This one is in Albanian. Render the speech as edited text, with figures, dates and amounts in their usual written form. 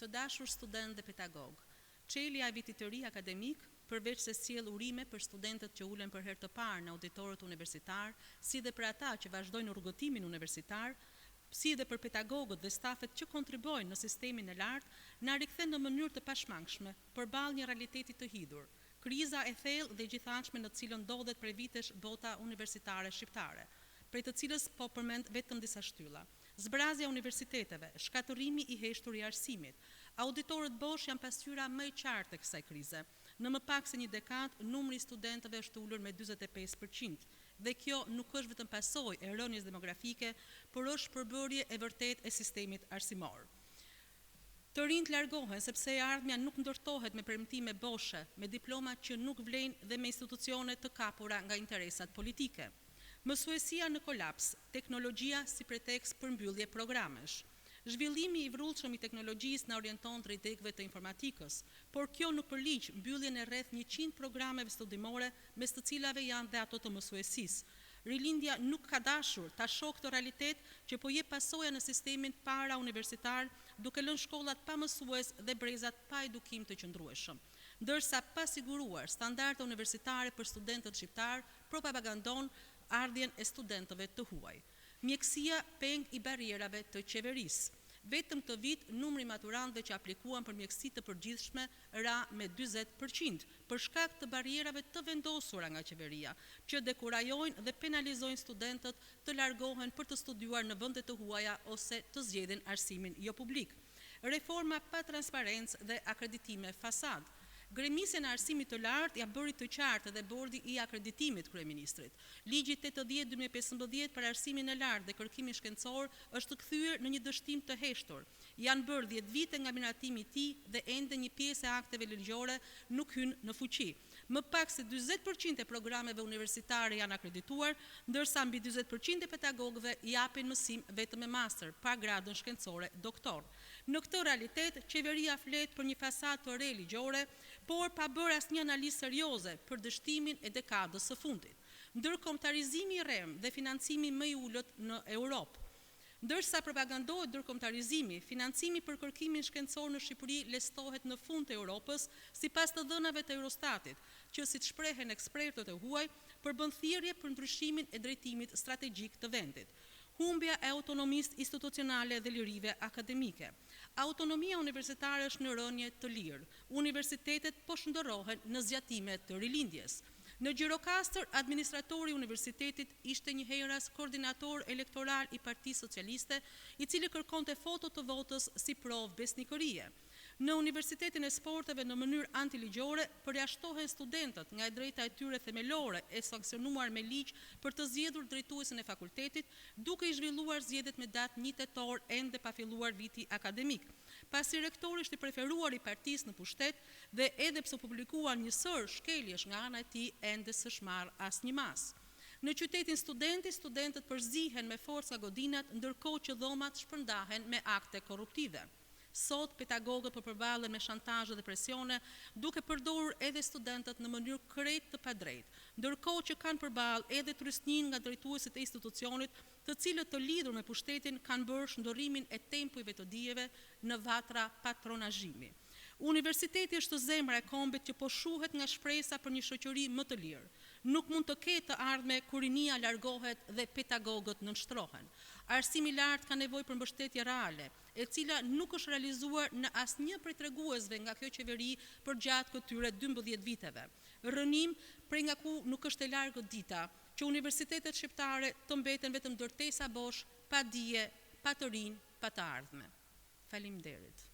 Të dashur studentë dhe pedagogë, çelja e vitit të ri akademik, përveç se sjell urime për studentët që ulen për herë të parë në auditorët universitarë, si dhe për ata që vazhdojnë rrugëtimin universitar, si dhe për pedagogët dhe stafet që kontribuojnë në sistemin e lartë, na rikthen në mënyrë të pashmangshme përballë një realiteti të hidhur, kriza e thellë dhe gjithanshme në të cilën ndodhet prej vitesh bota universitare shqiptare, prej të cilës po përmend vetëm disa shtylla. Zbrazja e universiteteve, shkatërrimi i heshtur i arsimit. Auditorët bosh janë pasqyra më e qartë e kësaj krize. Në më pak se një dekadë, numri i studentëve është ulur me 45%. Dhe kjo nuk është vetëm pasojë e rënies demografike, por është përbërje e vërtetë e sistemit arsimor. Të rinjtë largohen sepse e ardhmja nuk ndërtohet me premtime boshe, me diploma që nuk vlejnë dhe me institucione të kapura nga interesat politike. Mësuesia në kolaps, teknologjia si pretekst për mbyllje programesh. Zhvillimi i vrullshëm i teknologjisë na orienton drejt degëve të informatikës, por kjo nuk përligj mbylljen e rreth 100 programeve studimore, mes të cilave janë dhe ato të mësuesisë. Rilindja nuk ka dashur ta shohë këtë realitet që po jep pasoja në sistemin para universitar, duke lënë shkollat pa mësues dhe brezat pa edukim të qëndrueshëm. Ndërsa pa siguruar standarde universitare për studentët shqiptar, propagandon ardhjen e studentëve të huaj. Mjekësia peng i barrierave të qeverisë. Vetëm këtë vit numri i maturantëve që aplikuan për mjekësi të përgjithshme ra me 40%, për shkak të barrierave të vendosura nga qeveria, që dekurajojnë dhe penalizojnë studentët të largohen për të studiuar në vende të huaja ose të zgjedhin arsimin jo publik. Reforma pa transparencë dhe akreditime fasad. Gremisjen e arsimit të lartë ja bëri të qartë edhe bordi i akreditimit kryeministrit. Ligji 80-2015 për arsimin e lartë dhe kërkimin shkencor është kthyer në një dështim të heshtur. Janë bërë 10 vite nga miratimi i tij dhe ende një pjesë e akteve ligjore nuk hyn në fuqi. Më pak se 40% e programeve universitare janë akredituar, ndërsa mbi 40% e pedagogëve japin mësim vetëm me master, pa gradën shkencore doktor. Në këtë realitet, qeveria flet për një fasadë të re ligjore, por pa bërë asnjë analizë serioze për dështimin e dekadës së fundit. Ndërkombëtarizimi i rrem dhe financimi më i ulët në Europë. Ndërsa propagandohet ndërkombëtarizimi, financimi për kërkimin shkencor në Shqipëri listohet në fund të Europës, sipas të dhënave të Eurostatit, që siç shprehen ekspertët e huaj, përbën thirrje për ndryshimin e drejtimit strategjik të vendit. Humbja e autonomisë institucionale dhe lirive akademike. Autonomia universitare është në rënie të lirë. Universitetet po shndërrohen në zgjatime të rilindjes. Në Gjirokastër, administratori i universitetit ishte njëheras koordinator elektoral i Partisë Socialiste, i cili kërkonte foto të votës si provë besnikërie. Në Universitetin e Sporteve në mënyrë antiligjore përjashtohen studentët nga e drejta e tyre themelore e sanksionuar me ligj për të zgjedhur drejtuesin e fakultetit, duke i zhvilluar zgjedhjet me datë 1 tetor ende pa filluar viti akademik. Pasi rektori është i preferuar i partisë në pushtet dhe edhe pse u publikuan një sërë shkeljesh nga ana e tij, ende s'është marrë asnjë masë. Në qytetin studenti, studentët përzihen me forcë nga godinat, ndërkohë që dhomat shpërndahen me akte korruptive. Sot pedagogët po përballen me shantazhe dhe presione, duke përdorur edhe studentët në mënyrë krejt të padrejtë, ndërkohë që kanë përballë edhe trysnin nga drejtuesit e institucionit, të cilët të lidhur me pushtetin kanë bërë shndërrimin e tempujve të dijeve në vatra patronazhimi. Universiteti është zemra e kombit që po shuhet nga shpresa për një shoqëri më të lirë. Nuk mund të ketë të ardhme kur rinia largohet dhe pedagogët nënshtrohen. Arsimi i lartë ka nevojë për mbështetje reale, e cila nuk është realizuar në asnjë prej treguesve nga kjo qeveri përgjatë këtyre 12 viteve. Rrënim prej nga ku nuk është e largët dita, që universitetet shqiptare të mbeten vetëm ndërtesa bosh, pa dije, pa të rinj, pa të ardhme. Faleminderit.